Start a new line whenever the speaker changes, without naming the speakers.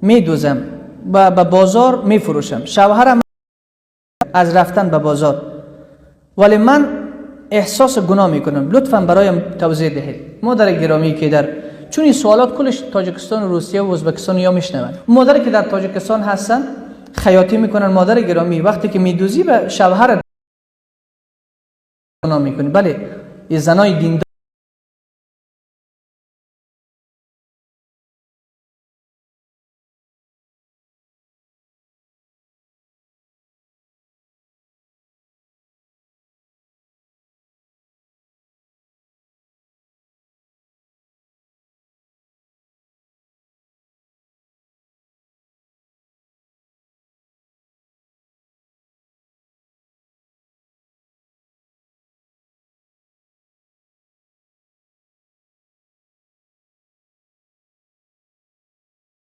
میدوزم و به بازار میفروشم. شوهرم از رفتن به بازار، ولی من احساس گناه میکنم. لطفا برایم توضیح دهید. مادر گرامی که در چون این سوالات کلش تاجیکستان و روسیه و ازبکستان یا میشنوند. مادر که در تاجیکستان هستن، خیاطی میکنن. مادر گرامی، وقتی که میدوزی به شوهر گناه میکنی. بله، این زنای دیندار